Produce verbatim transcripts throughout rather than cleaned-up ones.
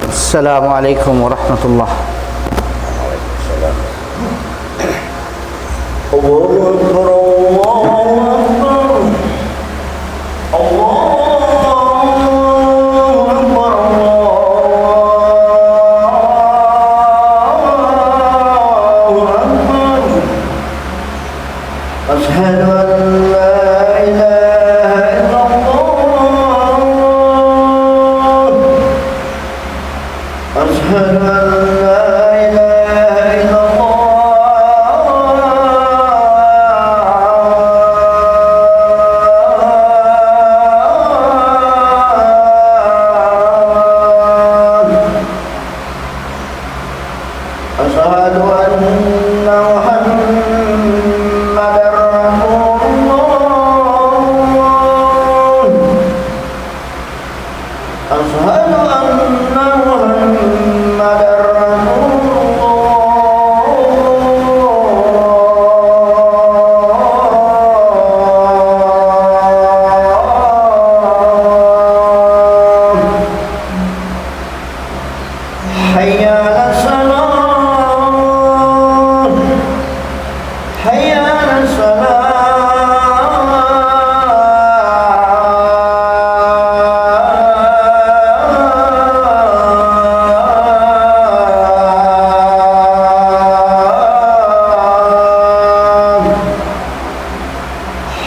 السلام عليكم ورحمة الله. الله أكبر، الله أكبر. الله أكبر، الله أكبر. أشهد أن لا إله إلا الله. أشهد أن لا إله إلا الله. أشهد أن محمدا رسول الله. أشهد أن محمدا رسول الله. حي على الصلاة. حي على الصلاة.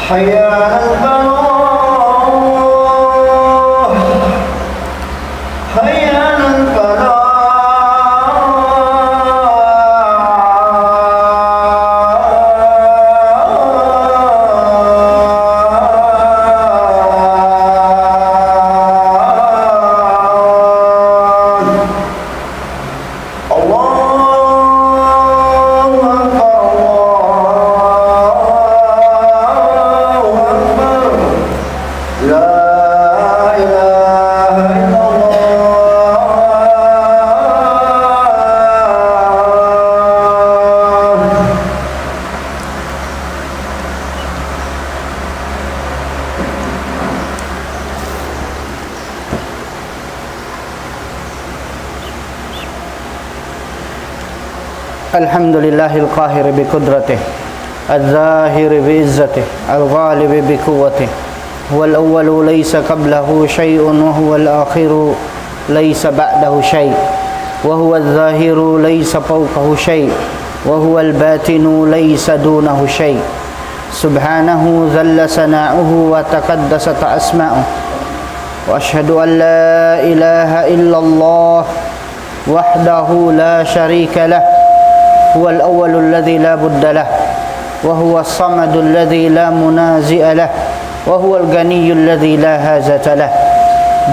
حي على الفلاح. حي على الفلاح. الله أكبر، الله أكبر. لا إله إلا الله. الحمد لله القاهر بقدرته، الظاهر بعزته، الغالب بقوته. هو الأول ليس قبله شيء، وهو الآخر ليس بعده شيء، وهو الظاهر ليس فوقه شيء، وهو الباطن ليس دونه شيء. سبحانه جل ثناؤه وتقدست أسماؤه. وأشهد أن لا إله إلا الله وحده لا شريك له، هو الأول الذي لا بد له، وهو الصمد الذي لا منازع له، وهو الغني الذي لا حاجة له،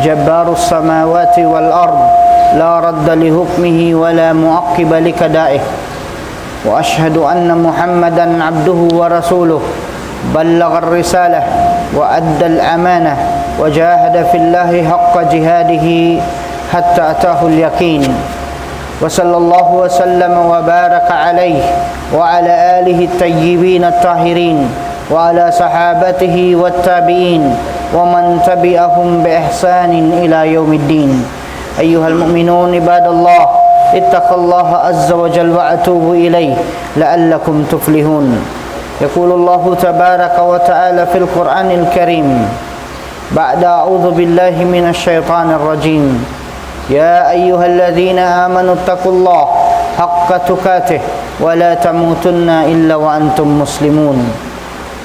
جبار السماوات والأرض، لا رد لحكمه ولا معقب لقضائه. وأشهد أن محمدا عبده ورسوله، بلغ الرسالة وأدى الأمانة وجاهد في الله حق جهاده حتى أتاه اليقين. وصلى الله وسلم وبارك عليه وعلى آله الطيبين الطاهرين وعلى صحابته والتابعين ومن تبعهم بإحسان إلى يوم الدين. أيها المؤمنون عباد الله، اتقوا الله عز وجل وأتوبوا إليه لعلكم تفلحون. يقول الله تبارك وتعالى في القرآن الكريم بعد أعوذ بالله من الشيطان الرجيم: يا أيها الذين آمنوا اتقوا الله حق تقاته ولا تموتن إلا وأنتم مسلمون.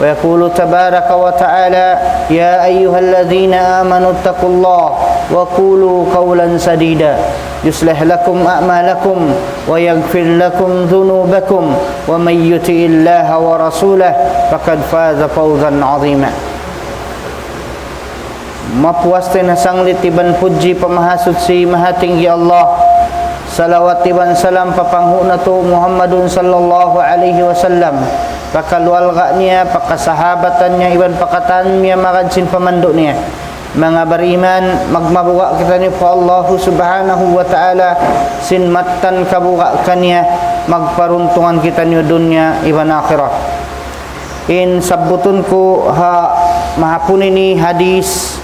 ويقول تبارك وتعالى: يا أيها الذين آمنوا اتقوا الله وقولوا قولا سديدا يصلح لكم أعمالكم ويغفر لكم ذنوبكم ومن يطع الله ورسوله فقد فاز فوزا عظيما. Mapuas dayn ha sanglit iban pudji pa Mahasuchi, Mahatinggi Allah. Salawat iban salam pa panghu' natu' Muhammadun sallallahu alayhi wasallam, pa kaluarga niya, pa kasahabatan niya, iban pa katan niya magad sin pamandu' niya. Manga bariman, magmabuga' kitaniyu pa Allahu subhanahu wa ta'ala sin mattan kabuga' kaniya, magparuntungan kitaniyu dunya iban akhirat. In sabbutun ku ha mahapun ini hadith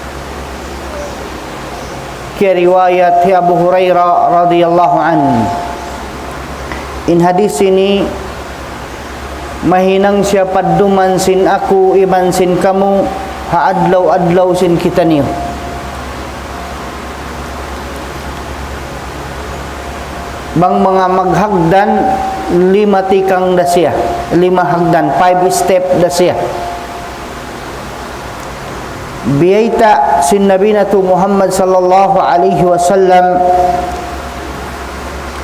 kiyariwayat hi Abu Hurairah radiyallahu anhu. In hadith ini mahinang siya padduman sin aku iban sin kamu ha adlaw-adlaw sin kitaniyu. Bang manga maghagdan, lima tikang da siya. Lima hagdan, five step da siya. Biyayta' sin Nabi natu' Muhammad sallallahu alayhi wasallam,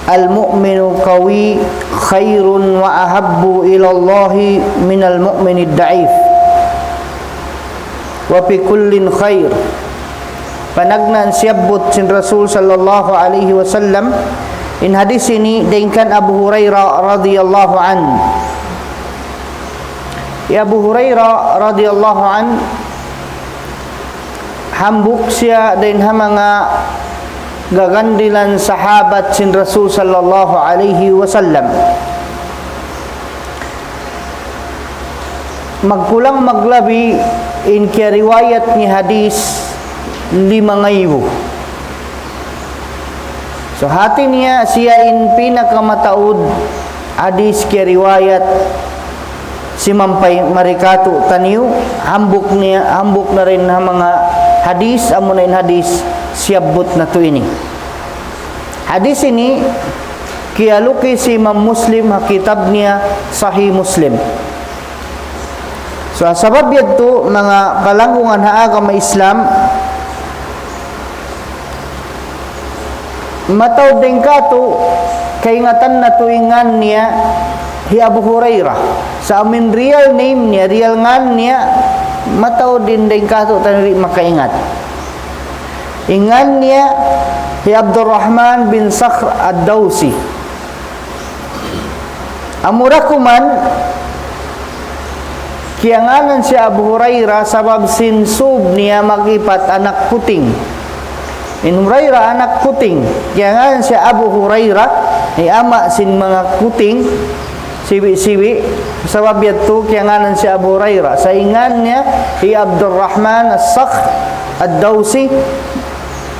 المؤمن القوي خير وأحب إلى الله من المؤمن الضعيف، وفي كل خير. Panagnaan siyabbut sin Rasul sallallahu alayhi wasallam, in hadith ini dayn kan Abu Hurairah radiyallahu anhu. Hi Abu Hurairah radiyallahu anhu, hambuuk siya dayn ha manga gagandilan sahabat sin Rasul sallallahu alayhi wasallam. Magkulang maglabi in kiyariwayat niya hadith lima ngaibu. So, hati niya siya in pinakamataud hadith kiyariwayat simampay mari kātu'niyu, hambuuk niya, hambuuk na dayn ha manga hadith, amuna in hadith siyabbut natu' ini. Hadith ini, kiyalukis hi Imam Muslim ha kitab niya Sahih Muslim. So, sabab yadtu, manga palanggungan ha agama Islam, mataud dayn kātu', kaingatan natu' in ngān niya hi Abu Hurairah. Sa' amu in real name niya, real ngān niya, mataud in dayn kātu'niyu di' makaingat. In ngān niya hi Abdurrahman bin Sakhr ad-Dawsi. Amura kuman, kiyangānan siya Abu Hurairah sabab sin sūb niya mag-ipat anak kuting. In Hurairah anak kuting, kiyangānan siya Abu Hurairah, hi ama' sin manga kuting, siwi'-siwi', sabab yadtu kiyangānan siya Abu Hurairah. Sa' in ngān niya hi Abdurrahman as-Sakhr ad-Dawsi,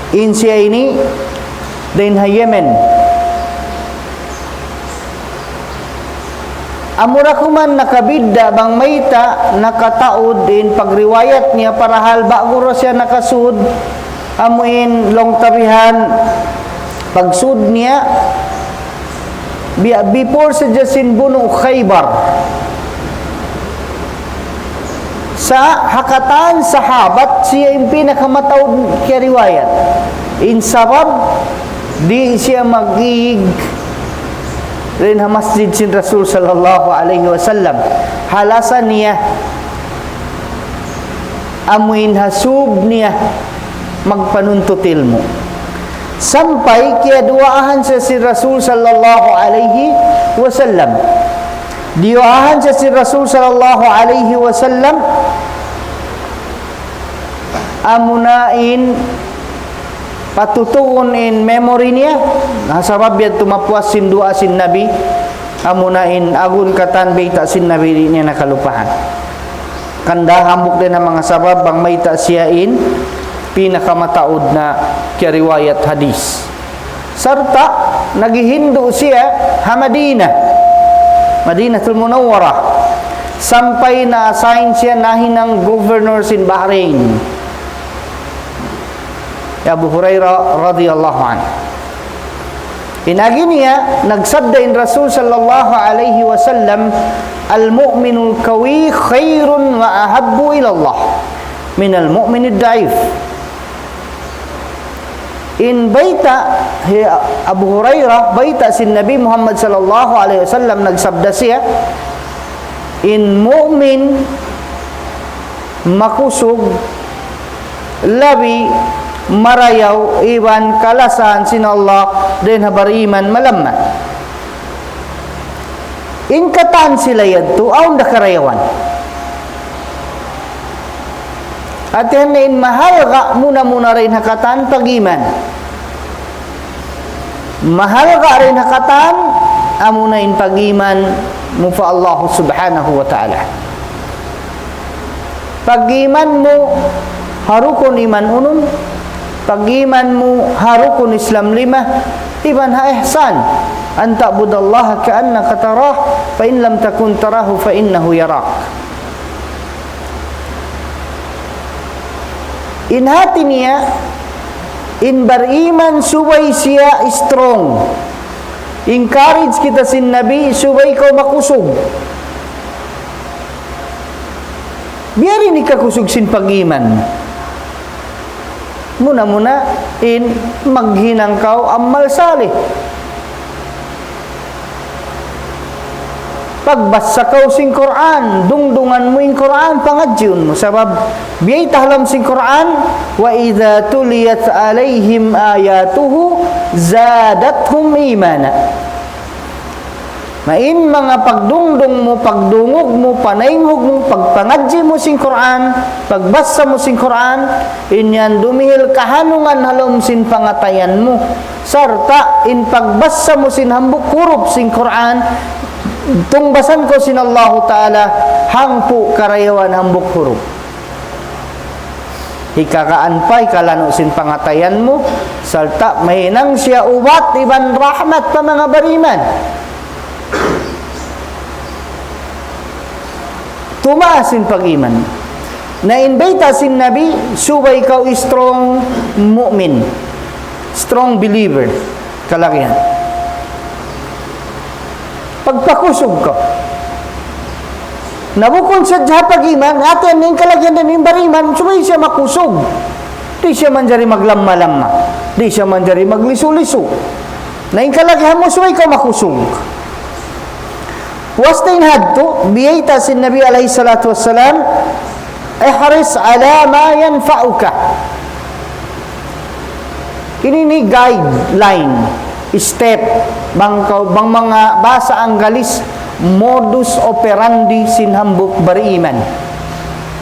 in siya ini dayn ha Yemen. Amura kuman nakabidda' bang mayta' nakataud in pagriwayat niya, parahal ba'gu ra siya nakasūd, amu in laung ta bihan pagsūd niya, bi-, before sadja sin bunu' Khaybar. Sa' ha katan sahabat siya in pinakamataud kiyariwayat. In sabab, di' siya mag-ig dayn ha masjid sin Rasul sallallahu alayhi wasallam. Ha lasa niya, amu in ha sūb niya magpanuntut ilmu'. Sampay kiyaduwaahan siya sin Rasul sallallahu alayhi wasallam. Diyuwaahan siya sin Rasul sallallahu alayhi wasallam, amuna in patutuun in memory niya. Na, sabab yadtu mapuas sin duwaa sin Nabi, amuna in agun katan bayta' sin Nabi di' niya nakalupahan. Hangkan da hambuuk dayn ha manga sabab bang mayta' siya in pinakamataud na kiyariwayat hadith. Sarta' naghihindu' siya ha Madinah, Madinatul Munawwarah, sampay na-assign siya nahinang governor sin Bahrain. Hi Abu Hurairah radiyallahu anhu. In agi niya, nagsabda in Rasul sallallahu alayhi wasallam, المؤمن القوي خير وأحب إلى الله من المؤمن الضعيف. In bayta' hi Abu Hurairah, bayta' sin Nabi Muhammad sallallahu alayhi wasallam, nagsabda siya, in mu'min makusug, labi marayaw iban kalasahan sin Allah dayn ha bariman malamma. In katan sila yadtu, awn da karayawan. Hati niya in mahalga' muna-muna dayn ha katan pag-iman. Mahalga' dayn ha katan, amuna in pag-iman mu pa Allah subhanahu wa ta'ala. Pag-iman mu ha rukun iman unum, pag-iman mu ha rukun Islam lima, iban ha ihsan. أن تعبد الله كأنك تراه، فإن لم تكن تراه فإنه يراك. In hati niya, in bariman subay siya strong. Encourage kita sin Nabi, subay kaw makusug. Biya' diin in kakusug sin pag-iman. Muna-muna in maghinang kaw amal salih. Pagbasa kaw sin Qur'an, dungdungan mu in Qur'an, pangadjiun mu. Sabab, biyayta' ha lawm sin Qur'an, وإذا تليت عليهم آياته زادتهم إيمانا. Na in manga pagdungdung mu, pagdungug mu, panaynghug mu, pagpangadji' mu sin Qur'an, pagbasa mu sin Qur'an, in yan dumihil kahanungan ha lawm sin pangatayan mu. Sarta' in pagbasa mu sin hambuuk hurup sin Qur'an, tungbasan kaw sin Allahu Ta'ala, hangpu' karayawan hambuuk hurup. Hikakaan pa, hikalanu' sin pangatayan mu, sarta' mahinang siya ubat iban rahmat pa manga bariman. Tumaas in pag-iman. Na in bayta' sin Nabi, subay kaw strong mu'min, strong believer. Kalagihan. Pagpakusug kaw. Na bukun sadja ha pag-iman, hati niya in kalagihan dayn ha bariman, subay siya makusug. Di' siya manjari maglamma-lamma. Di' siya manjari maglisu-lisu. Na in kalagihan mu, subay kaw makusug. Puas dayn hadtu, biyayta' sin Nabi alayhi salatu wassalam, احرص على ما ينفعك. Ini in guideline, step, bang kaw, bang manga bahasa Anggalis, modus operandi sin hambuuk bariman.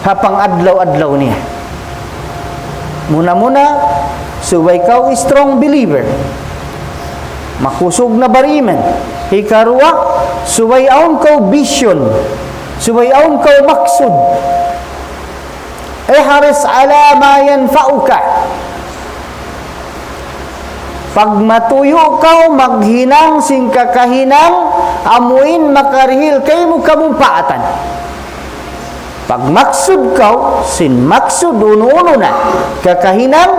Ha pang-adlaw-adlaw niya. Muna-muna, subay kaw strong believer. Makusug na bariman. Hikaruwa, subay awn kaw vision. Subay awn kaw maksud. احرص على ما ينفعك. Pagmatuyu' kaw maghinang sin kakahinang amuin makarihil kaymu kamumpaatan. Pagmaksud kaw, sin maksud unu-unu na kakahinang,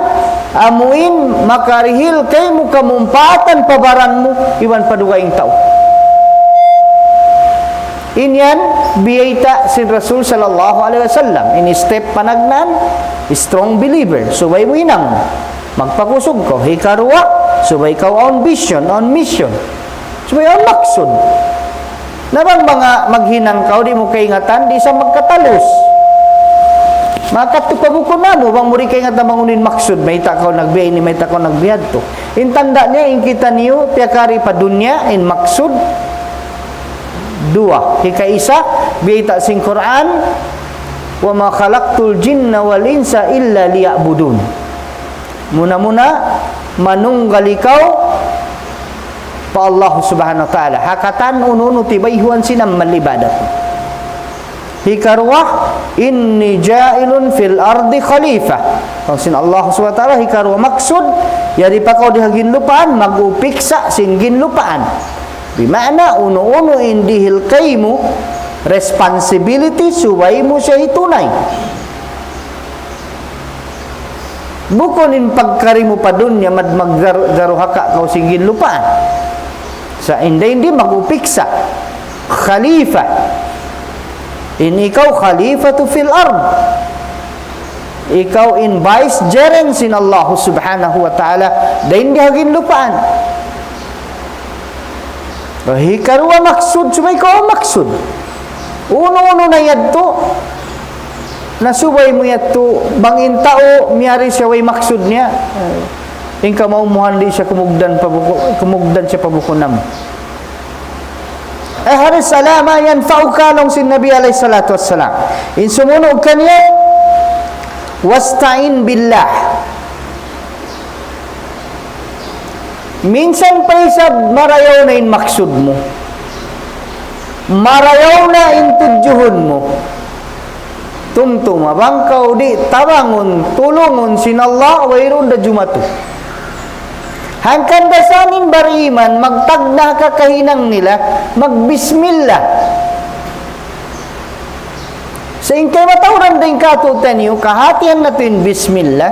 amuin makarihil kaymu kamumpaatan pa baran mu, iban pa dugaing tau. In yan, biyayta' sin Rasul sallallahu alayhi wasallam. In step panagnaan, strong believer. Subay mu hinang. Magpakusug kaw. Hikaruwa, subay kaw awn vision, awn mission. Subay awn maksud. Na bang manga maghinang kaw, di' mu kaingatan, di' sa magkatalus. Makadtu pa bukun namu', bang mu di' kaingatan bang unu in maksud, mayta' kaw nagbiya' ini, mayta' kaw nagbiya' yadtu. In tanda' niya, in kitaniyu, piyakari pa dunya, in maksud. Duwa. Hikaisa, biyayta' sin Qur'an, وما خلقت الجن والإنس إلا ليعبدون. Muna-muna, manunggal ikaw pa Allah Subhanahu wa Ta'ala. Ha katan unu-unu tibayhuan sin amal ibadat. Hikaruwa, إني جاعل في الأرض خليفة. Laung sin Allah Subhanahu wa Ta'ala, hikaruwa maksud, yari pa kaw di ha ginlupaan, mag-upiksa sin ginlupaan. Bima'na, unu-unu in dihil kaymu, responsibility, subay mu siya hitunay. Bukun in pagkari mu pa dunya, mad-, maggaru-, garuhaka kaw sin ginlupaan. Sa' in dayn di mag-upiksa. Khalifa. In ikaw khalifatu fil ard. Ikaw in vicegerent sin Allah Subhanahu wa Ta'ala dayn di ha ginlupaan. Hikaruwa maksud, subay kaw maksud. Unu-unu na yadtu, na subay mu yadtu, bang in tau miyari siya way maksud niya, in kamu-kamuhan di' siya kumugdan pa buku-, kumugdan siya pa bukun namu'. احرص على ما ينفعك, laung sin Nabi alayhi salatu wassalam. In sumunu' kaniya, واستعن بالله. Minsan pa isab marayaw na in maksud mu. Marayaw na in tudjuhun mu. Tumtuma, bang kaw di' tabangun, tulungun sin Allah, wayruun da jumatu. Hangkan da sa in bariman, magtagna' ha kakahinang nila, magbismillah. Sa' in kaimatauran dayn kātu'niyu, kahātihan natu' in bismillah,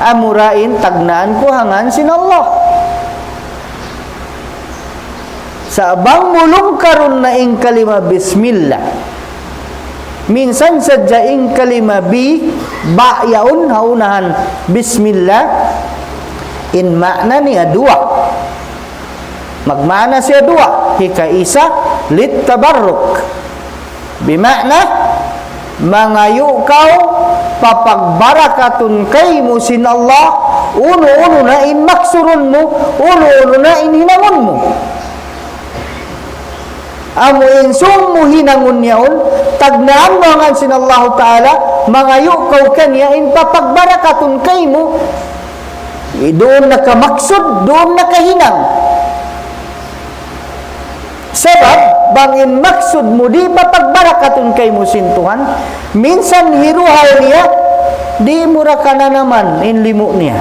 amura in tagnaan ku ha ngān sin Allah. Sa' bang mu lungkarun na in kalima bismillah. Minsan sadja in kalima bi, ba yaun ha unahan bismillah, in maana niya duwa. Magmaana siya duwa. Hikaisa, للتبرك. Bimaana, mangayu' kaw papagbarakatun kaymu sin Allah, unu-unu na in maksudun mu, unu-unu na in hinangun mu. Amu in sung mu hinangun yaun, tagnaan mu ha ngān sin Allahu Ta'ala, mangayu' kaw kaniya in papagbarakatun kaymu, duun na ka maksud, duun na ka hinang. Sabab, bang in maksud mu di' papagbarakatun kaymu sin Tuhan, minsan hiruhal niya, di' mu ra kananaman in limu' niya.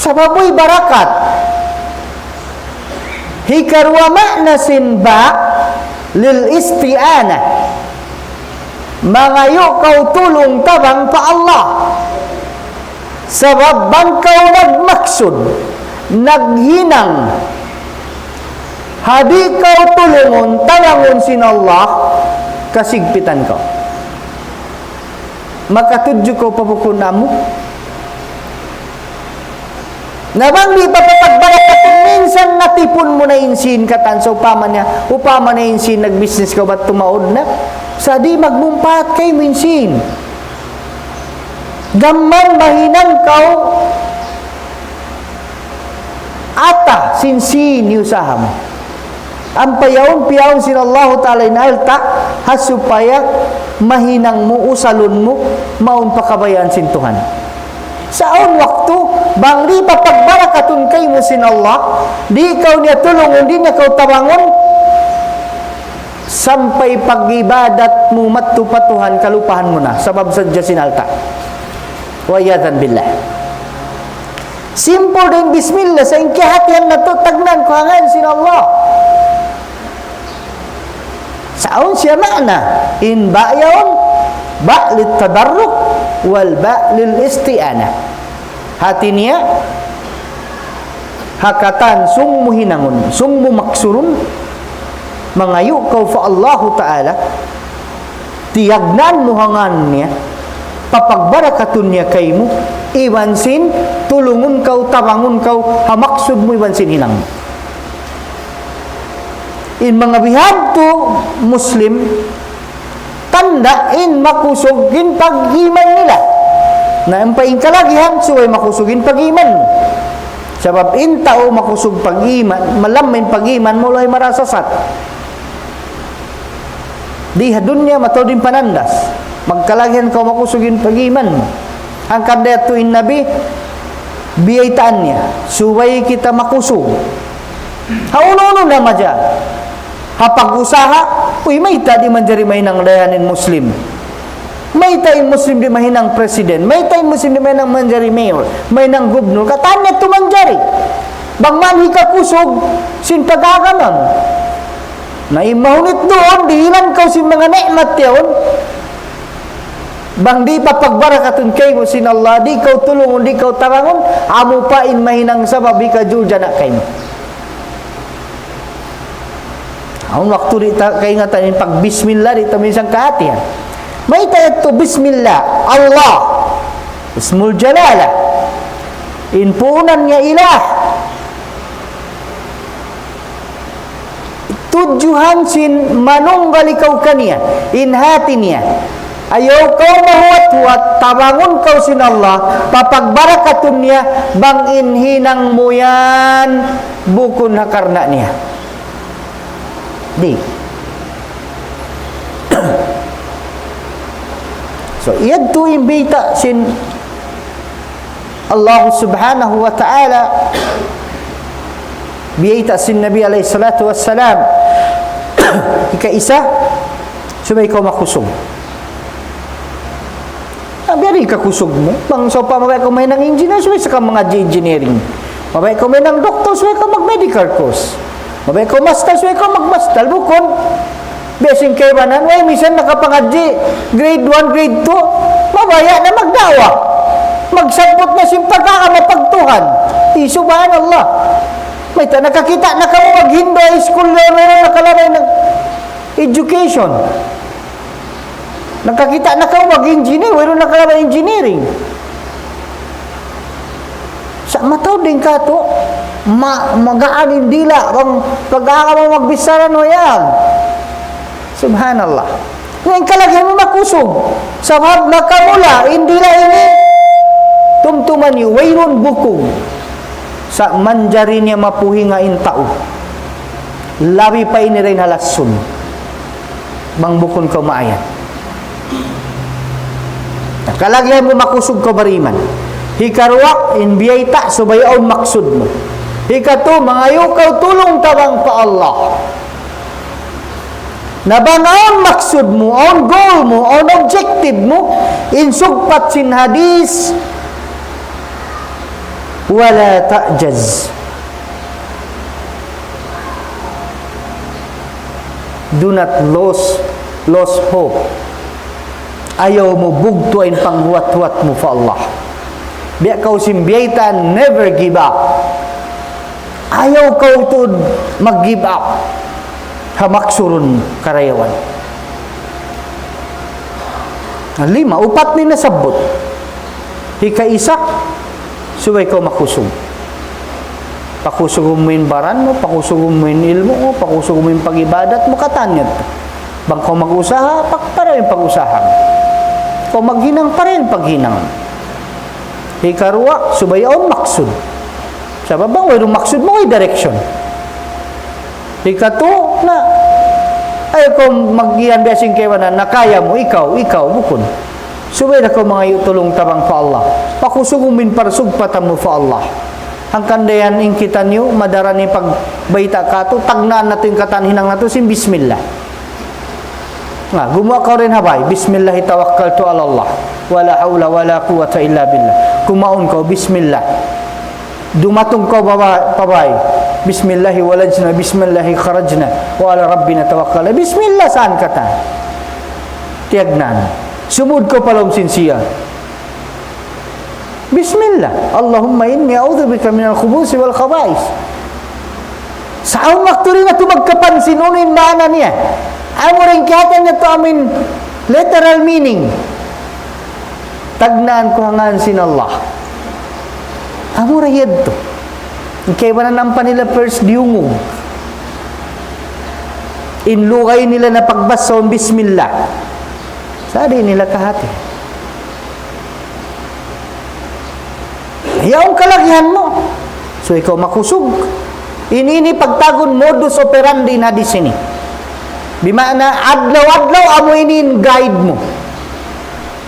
Sabab way barakat. Hikaruwa maana sin ba, للاستعانة. Mangayu' kaw tulung tabang pa Allah. Sabab bang kaw nagmaksud, naghinang, ha di' kaw tulungun, tabangun sin Allah, kasigpitan kaw. Makatudju kaw pa bukun amu. Na bang di' papagbarakatun, minsan natipun mu na in sīn katan, sa' upama niya, upama na in sīn nagbisnis kaw bat tumaud na. Sa' di' magmumpaat kaymu in sīn. Gam mahinang kaw ata sin sīn iyusaha mu. Ampa yaun piyaun sin Allahu Ta'ala in alta', ha supaya mahinang mu, usalun mu, mawn pa kabayaan sin Tuhan. Sa' awn waktu, bang di' papagbarakatun kaymu sin Allah, di' kaw niya tulungun, di' niya kaw tabangun, sampay pag-ibadat mu madtu pa Tuhan, kalupahan mu na, sabab sadja sin alta'. وعياذا بالله. Simple da in bismillah, sa' in kahātihan natu', tagnaan ku ha ngān sin Allah. Sa' awn siya maana, in ba yaun, ba للتبرك, wal ba للاستعانة. Hāti niya, ha katan sung mu hinangun, sung mu maksudun, mangayu' kaw pa Allahu Ta'ala, tiyagnaan mu ha ngān niya, papagbarakatun niya kaymu, iban sin tulungun kaw, tabangun kaw, ha maksud mu iban sin hinang mu. In manga bihadtu Muslim, tanda' in makusug in pag-iman nila. Na ampa in kalagihan, subay makusug in pag-iman mu. Sabab in tau makusug pag-iman, malamma in pag-iman mu, laung niya marasasat. Di ha dunya mataud in panandas. Magkalagihan kaw makusug in pag-iman mu. Hangkan da yadtu in Nabi, biyaytaan niya, subay kita makusug. Ha unu-unu na madja. Ha pag-usaha, uy, mayta' di' manjari mahinang dayahan in Muslim. Mayta' in Muslim di' mahinang president. Mayta' in Muslim di' mahinang manjari mayor, mahinang gubnur. Katan niya tuud manjari. Bang man hikakusug sin pag-agama mu. Na in mahunit duun, dihilan kaw sin manga ni'mat yaun. Bang di' papagbarakatun kaymu sin Allah, di' kaw tulungun, di' kaw tabangun, amu pa in mahinang sabab hikajul jana kaymu. Awn waktu di' ta kaingatan in pagbismillah, di' ta minsan kahātihan. Mayta' yadtu bismillah, Allah, ismul jalalah. In puunan niya ilah. Tudjuhan sin manunggal ikaw kaniya, in hāti niya. Ayaw kaw mahuwat-huwat, tabangun kaw sin Allah, papagbarakatun niya, bang in hinang mu yan, bukun ha karna' niya. Di'. So, yadtu in bayta' sin Allah Subhanahu wa Ta'ala, biyayta' sin Nabi alayhi salatu wassalam. Ikaisa, Subay kaw makusug. Na, biya' diin in kakusug mu? Bang sawpama mabaya' kaw mahinang engineer, subay sa kaw mangadji' engineering. Mabaya' kaw mahinang doktor, subay kaw mag-medical course. Mabaya' kaw master, subay kaw mag-master. Bukun, biya' sin kaibanan, way misan nakapangadji', grade one, grade two, mabaya' na magda'wa. Magsabbut na sin pagkakamapagtuhan. Di, subhanallah. Mayta', nakakita' na kamu mag-Hindu high school, wayruun nakalabay na education. Nakakita' na kamu mag-engineer, wayruun nakalabay engineering. Sa' mataud in katu', ma-, magaan in dila', bang pag-aaka mu magbichara, no, yan. Subhanallah. Na in kalagihan mu makusug. Sabab makamula in dila' ini, tumtuma niyu, wayruun bukug. Sa' manjari niya mapuhinga in tau. Labi pa ini dayn ha lasun. Bang bukun kaw maayad. Na, kalagihan mu makusug kaw bariman. Hikaruwa, in biyayta', subay awn maksud mu. Hikatu, mangayu' kaw tulung-tabang pa Allah. Na bang awn maksud mu, awn goal mu, awn objective mu, in sugpat sin hadith, ولا تعجز. Do not lose, lose hope. Ayaw mu bugtua' in panghuwat-huwat mu pa Allah. Biya' kaw sin biyaytaan, never give up. Ayaw kaw tuud mag-give up ha maksurun karayawan. Lima, upat na in nasabbut. Hikaisa, subay kaw makusug. Pakusugun mu in baran mu, pakusugun mu in ilmu' mu, pakusugun mu in pag-ibadat mu, katan yadtu. Bang kaw mag-usaha, pag-, pareho in pag-usaha mu. Kaw maghinang, pareho in paghinang. Hikaruwa, subay awn maksud. Sabab bang wayruun maksud, way direction. Hikatu, na, ayaw kaw mag-iyan biya' sin kaibanan, na kaya mu, ikaw, ikaw, bukun. Subay da kaw mangayu' tulung-tabang pa Allah. Pakusugun mu in parsugpatan mu pa Allah. Hangkan da yan in kitaniyu, madaran in pagbayta' katu', tagnaan natu' in katan hinang natu' sin bismillah. Na, gumuwa' kaw dayn ha bāy, بسم الله توكلت على الله ولا حول ولا قوة إلا بالله. Kumaun kaw, bismillah. Dumatung kaw pa bā-, pa bāy, بسم الله ولجنا، بسم الله خرجنا، وعلى ربنا توكلنا. Bismillah saan katan. Tiyagnan. Sumud kaw pa lawm sin siya. Bismillah. اللهم إني أعوذ بك من الخبث والخبائث. Sa' awn waktu di' natu' magkapansin unu in maana niya. Amu ra in kiyahātihan natu' amu in literal meaning. Tagnaan ku ha ngān sin Allah. Amu ra yadtu. In kaibanan ampa nila first diyungug. In lugay nila na pagbasa in bismillah. Sa' di' nila kahāti. Yaun kalagihan mu. So, ikaw makusug. Ini, ini pagtawagun modus operandi in hadith ini. Bima'na, adlaw-adlaw amu ini in guide mu.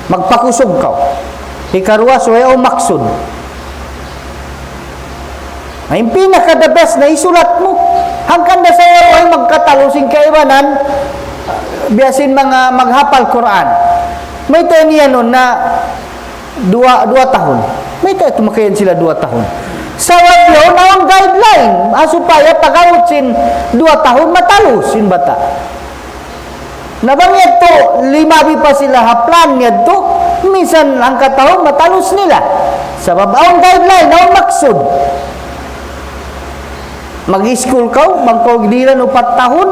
Magpakusug kaw. Hikaruwa, subay awn maksud. Na, in pinaka the best na isulat mu. Hangkan da sa' way magkatalus in kaibanan, biya' sin manga maghapal Qur'an. Mayta' niya nun na duwa, duwa tahun. Mayta' tuud makayan sila duwa tahun. Sabab yaun awn guideline. Ah, supaya pag-abut sin duwa tahun, matalus in bata'. Na bang yadtu, limabi pa sila ha plan yadtu, minsan hangka tahun matalus nila. Sabab awn guideline, awn maksud. Mag-school kaw, bang kaw dihilan upat tahun,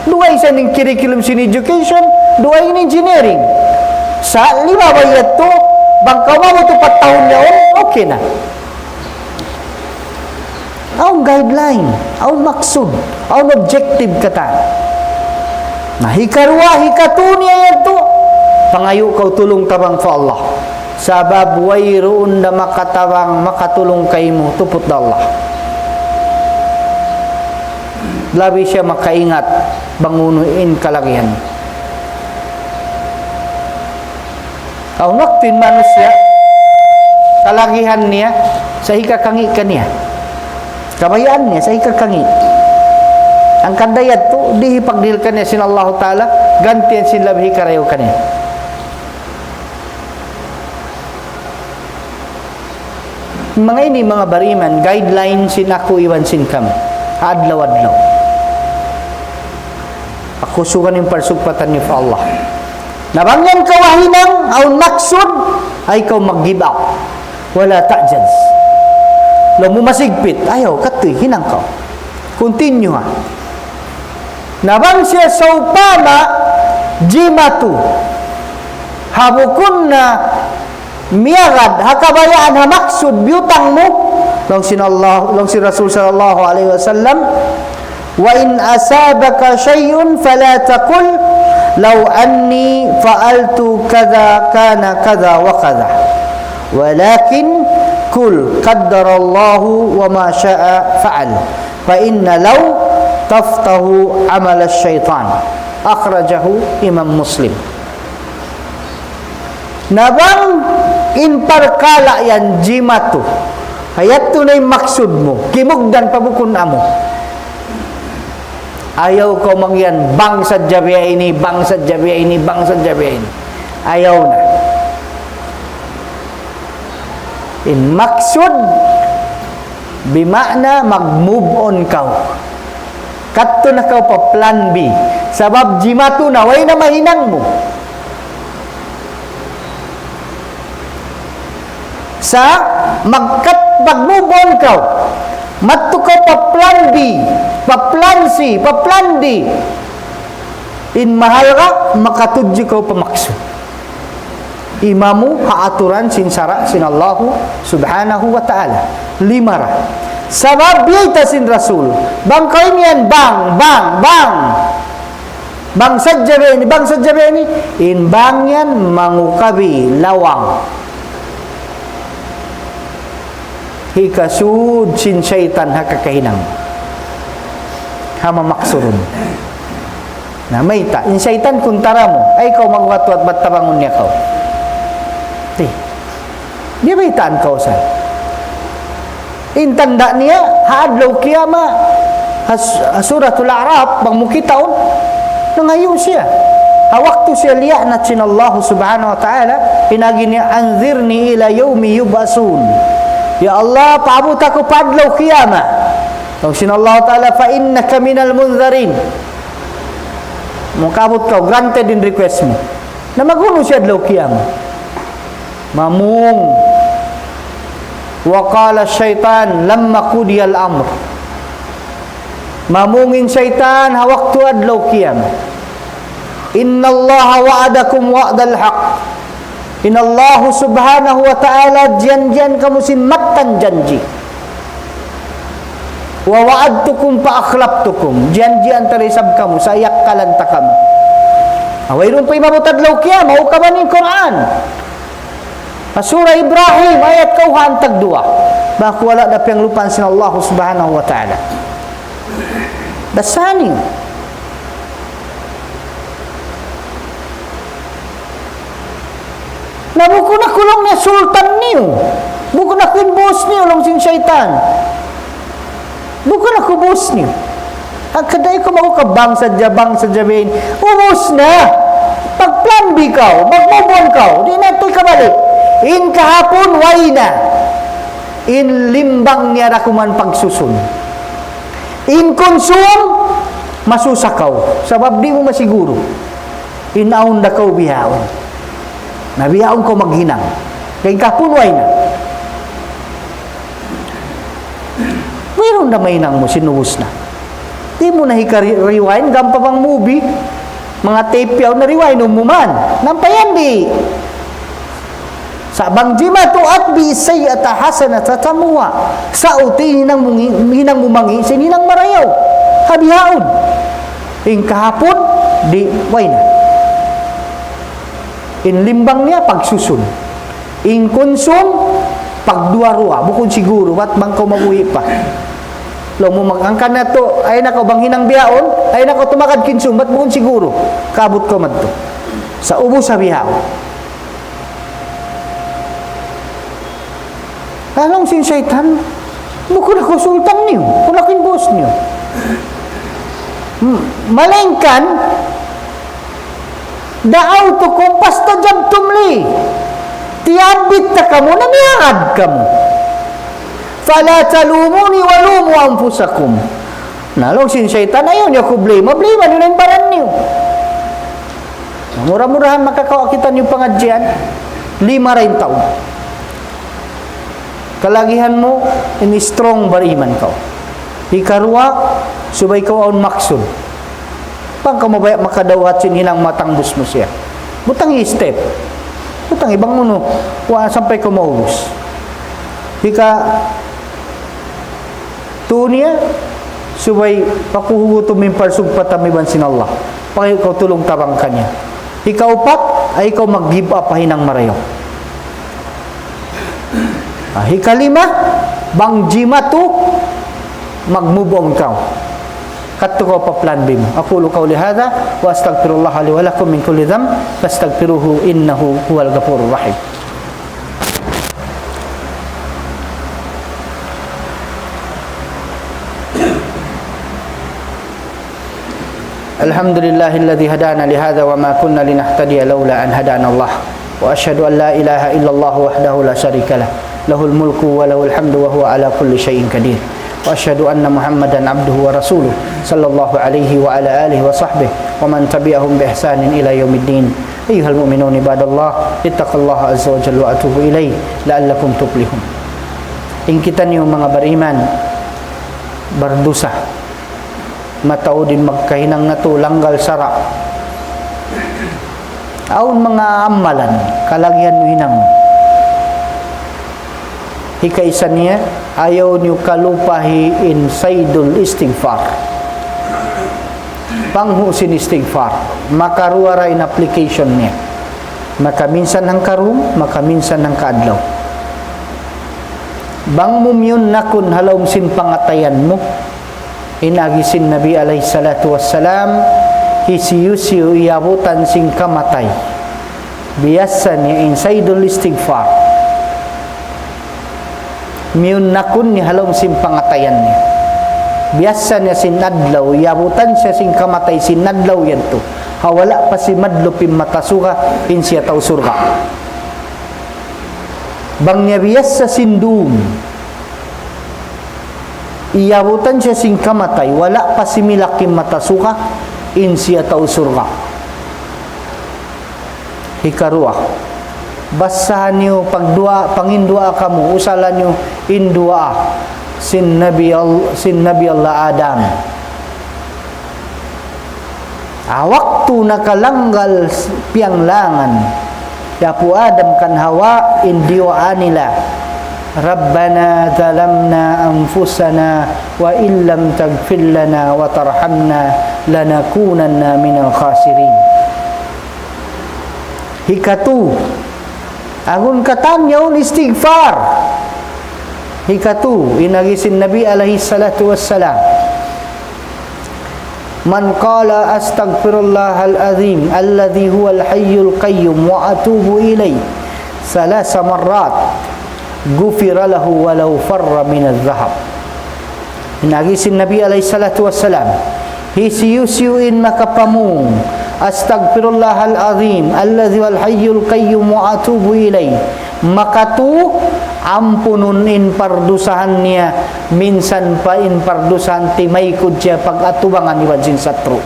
duwa isab in curriculum sin education, duwa in engineering. Sa' limabi yadtu, bang kaw maabut upat tahun yaun, okay na. Awn guideline, awn maksud, awn objective katan. Na, hikaruwa, hikatu niya yadtu, pangayu' kaw tulung-tabang pa Allah. Sabab wayruun da makatabang, makatulung kaymu, tuput da Allah. Labi siya makaingat bang unu in kalagihan. Awn waktu in manusiya', kalagihan niya, sa' hikakangi' kaniya. Kabayaan niya, sa' hikakangi'. Hangkan da yadtu, di' hipagdihil kaniya sin Allahu Ta'ala, Gantian sin labi karayaw kaniya. Manga ini, manga bariman, guideline sin aku iban sin kamu. Adlaw-adlaw. Aku sugan in parsugpatan niyu pa Allah. Na bang yan kaw hinang, awn maksud, ayaw kaw mag-give up. ولا تعجز. Laung mu masigpit, ayaw, katuy, hinang kaw. Continue ha. Na bang siya sawpama jimatu, ha bukun na miyagad, ha kabayaan, ha maksud, biyutang mu, laung sin Allah, laung sin Rasul sallallahu alayhi wasallam, وإن أصابك شيء فلا تقل لو أني فعلت كذا كان كذا وكذا، ولكن قل قدر الله وما شاء فعل، فإن لو تفتح عمل الشيطان. أخرجه إمام مسلم. Na bang in parkala' yan jimatu, ha yadtu na in maksud mu, kimugdan pa bukun amu. Ayaw kaw mangiyan, bang sadja biya' ini, bang sadja biya' ini, bang sadja biya' ini. Ayaw na. In maksud, bima'na mag-move on kaw. Kadtu na kaw pa plan B. Sabab jimatu na, way na mahinang mu. Sa' magkat-, mag-move on kaw. Madtu kaw pa plan B, pa plan C, pa plan D. In mahalga', makatudju kaw pa maksud. Imamu ha aturan sin sara' sin Allahu subhanahu wa ta'ala. Lima ra. Sabab biyayta' sin Rasul. Bang kaw imiyan bang, bang, bang. Bang sadja biya' ini, bang sadja biya' ini. In bang yan mangukabi lawang. Hikasud sin saytan ha kakahinang. Ha mamaksurun. Na, mayta', in saytan kuntara mu, ayaw kaw magwatwat bat tabangun niya kaw. Di'. Di' baytaan kaw sa. In tanda' niya, ha adlaw kiyama, ha s-, ha Suratul A'raf, bang mu kitaun, nangayu' siya. Ha waktu siya liyaanat sin Allah subhanahu wa ta'ala, in agi niya, أنظرني إلى يوم يبعثون. Ya Allah, paabut aku pa adlaw kiyama. Laung sin Allah ta'ala, فإنك من المنظرين. Makaabut kaw, granted in request mu. Na mag'unu siya adlaw kiyama? Mamung. وقال الشيطان لما قضي الأمر. Mamung in saytan ha waktu adlaw kiyama. إن الله وعدكم وعد الحق. In Allah subhanahu wa ta'ala janjian kamu sin mattan janji'. ووعدتكم فأخلفتكم. Janjian ta da isab kamu, sa' iyakkalan ta kamu. Wayruun pa imabut adlaw kiyama, ukaban in Qur'an. Ha Surah Ibrahim, ayat kawhaan tagduwa. Bang kaw wala' da piyanglupahan sin Allah subhanahu wa ta'ala. Basaha niyu. Na bukun aku laung niya sultan niyu. Bukun aku in boss niyu laung sin saytan. Bukun aku boss niyu. Hangkan ayaw kaw mag-ukab bang sadja, bang sadja biya' ini. Ubus na. Mag-plan B kaw, mag-move on kaw. Di' na tuud kabalik. In kahapun, way na. In limbang niya da kuman pagsusun. In kunsum, masusa kaw. Sabab di' mu masiguru. In awn da kaw bihaun. Na bihaun kaw maghinang. Kay kahapun way na. Wayruun da mahinang mu, sinubus na. Di' mu na hika-rewind, gam pa bang movie. Manga tape yaun na-rewind, umuman. Nampa yan di'. Sa' bang jimatu, أتبع السيئة الحسنة تمحها. Sa' uti hinang mu ngi-, hinang mu mangi', sin hinang marayaw. Ha bihaun. In kahapun, di', way na. In limbang niya, pagsusun. In kunsum, pagduwa-ruwa, bukun siguru, bat bang kaw mabuhi' pa. Laung mu mag-, hangkan na tuud, ayaw na kaw bang hinang bihaun, ayaw na kaw tumakad kinsum, bat bukun siguru, kaabut kaw madtu. Sa' ubus ha bihaun. Laung sin saytan, bukun aku sultan niyu, bukun aku in boss niyu. Hmm, malaingkan, دعوتكم فاستجبتم لي. Tiyabbit ta kamu, na miyagad kamu. فلا تلوموني ولوموا أنفسكم. Na, laung sin saytan, ayaw niyu aku blame, blame niyu na in baran niyu. Mura-murahan makakawa' kitaniyu pangadjian, lima ra in taud. Kalagihan mu, in strong bariman kaw. Hikaruwa, subay kaw awn maksud. Bang kaw mabaya' makadawhat sin hinang matangbus mu siya. Butangi step. Butangi bang unu, wa sampay kaw maubus. Hika, Tū niya, subay pakuhugutu mu in parsugpatan mu iban sin Allah. Pakayu' kaw tulung-tabang kaniya. Hikaupat, ayaw kaw mag-give up ha hinang marayaw. Ah, hikalima, bang jimatu, mag-move on kaw. Kadtu kaw pa plan B mu. أقول قولي هذا وأستغفر الله لي ولكم من كل ذنب فاستغفروه إنه هو الغفور الرحيم. الحمد لله الذي هدانا لهذا وما كنا لنهتدي لولا أن هدانا الله. وأشهد أن لا إله إلا الله وحده لا شريك له. له الملك وله الحمد وهو على كل شيء قدير. وأشهد أن محمدا عبده ورسوله صلى الله عليه وعلى آله وصحبه ومن تبعهم بإحسان إلى يوم الدين. أيها المؤمنون عباد الله، اتقوا الله عز وجل وأتوبوا إليه لعلكم تفلحون. In kitaniyu manga bariman, bardusa. Mataud in magkahinang natu', langgal sara'. Awn manga amalan, kalagihan niyu hinang. Hikaisa niya, ayaw niyu kalupahi in saydul istighfar. Panghu' sin istighfar, makaruwa ra in application niya. Makaminsan hangkarum, makaminsan hangkaadlaw. Bang mu miyunnakun ha lawm sin pangatayan mu, in agi sin Nabi alayhi salatu wassalam, hisiyu-siyu iyabutan sin kamatay, biyassa niya in saydul istighfar. Miyunnakun niya ha lawm sin pangatayan niya. Biyassa niya sin adlaw, iyabutan siya sin kamatay sin adlaw yadtu. Ha wala' pa simadlup in mata suga, in siya tau surga'. Bang niya biyassa sin dūm, iyabutan siya sin kamatay, wala' pa similak in mata suga, in siya tau surga'. Hikaruwa, basahan niyu pagduwaa, panginduwaa kamu, usalan niyu in duwaa sin Nabi Al-, sin Nabi Allah Adam. Ah, waktu nakalanggal s-, piyanglangan hi Apu' Adam kan Hawa, in duwaa nila, ربنا ظلمنا أنفسنا وإن لم تغفر لنا وترحمنا لنكونن من الخاسرين. Hikatū, agun katan yaun istighfar. Hikatū, in agi sin Nabi alayhi salatu wassalam, من قال أستغفر الله العظيم الذي هو الحي القيوم وأتوب إليه ثلاث مرات غفر له ولو فر من الذهب. In agi sin Nabi alayhi salatu wassalam, hisiyu-siyu in makapamung, أستغفر الله العظيم الذي هو الحي القيوم وأتوب إليه, makatū, ampunun in pardusahan niya, minsan pa in pardusahan timaykud siya pag-atubangan iban sin satru'.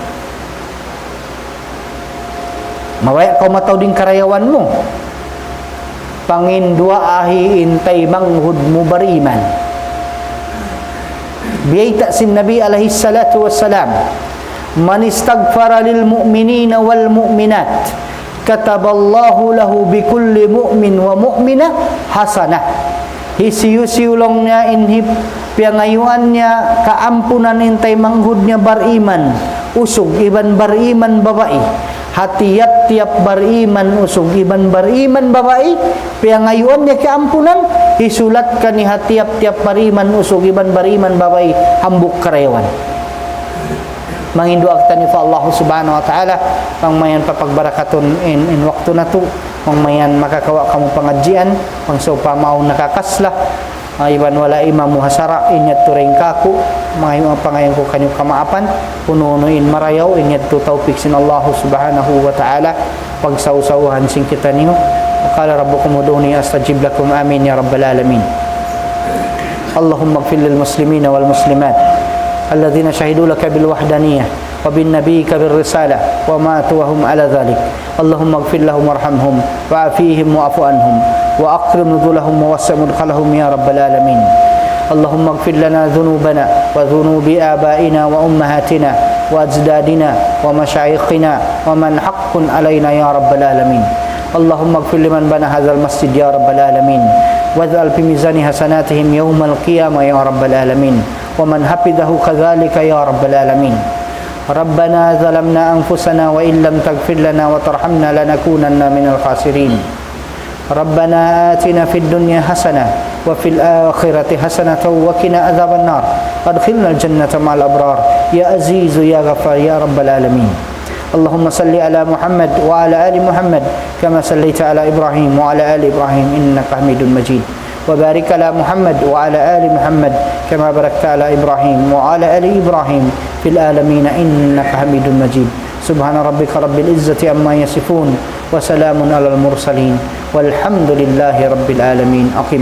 Mabaya' kaw mataud in karayawan mu, panginduwaahi in taymanghud mu bariman. Biyayta' sin Nabi alayhi salatu wassalam, من استغفر للمؤمنين والمؤمنات كتب الله له بكل مؤمن ومؤمنة حسنة. Hisiyu-siyu laung niya in hip-, piyangayuan niya kaampunan in taymanghud niya bariman usug iban bariman babai, ha tiyap-tiyap bariman usug iban bariman babai, piyangayuan niya kaampunan, hisulat kaniya ha tiyap-tiyap bariman usug iban bariman babai hambuuk karayawan. Manginduwaa kitaniyu pa Allah Subhanahu wa Ta'ala, bang mayan papagbarakatun in, in waktu natu', bang mayan makakawa' kamu pangadjian, bang sawpama awn nakakasla, ah, iban wala' imamu ha sara', in yadtu ra in kāku', manga, manga pangayuan ku kaniyu kamaapan, unu-unu in marayaw, in yadtu tawpik sin Allah Subhanahu wa Ta'ala. pagsawsawahan sin kitaniyu. وقال ربكم ادعوني أستجب لكم. آمين يا رب العالمين. اللهم اغفر للمسلمين والمسلمات الذين شهدوا لك بالوحدانية وبنبيك بالرسالة وماتوا وهم على ذلك. اللهم اغفر لهم وارحمهم وعافهم واعف عنهم وأكرم نزلهم ووسع مدخلهم يا رب العالمين. اللهم اغفر لنا ذنوبنا وذنوب آبائنا وأمهاتنا وأجدادنا ومشايخنا ومن حق علينا يا رب العالمين. اللهم اغفر لمن بنى هذا المسجد يا رب العالمين، واجعل في ميزان حسناتهم يوم القيامة يا رب العالمين، ومن حفظه كذلك يا رب العالمين. ربنا ظلمنا أنفسنا وإن لم تغفر لنا وترحمنا لنكونن من الخاسرين. ربنا آتنا في الدنيا حسنة وفي الآخرة حسنة وقنا عذاب النار. أدخلنا الجنة مع الأبرار يا عزيز يا غفار يا رب العالمين. اللهم صل على محمد وعلى آل محمد كما صليت على إبراهيم وعلى آل إبراهيم إنك حميد مجيد. وبارك على محمد وعلى آل محمد كما باركت على إبراهيم وعلى آل إبراهيم في العالمين إنك حميد مجيد. سبحان ربك رب العزة عما يصفون وسلام على المرسلين والحمد لله رب العالمين. أقم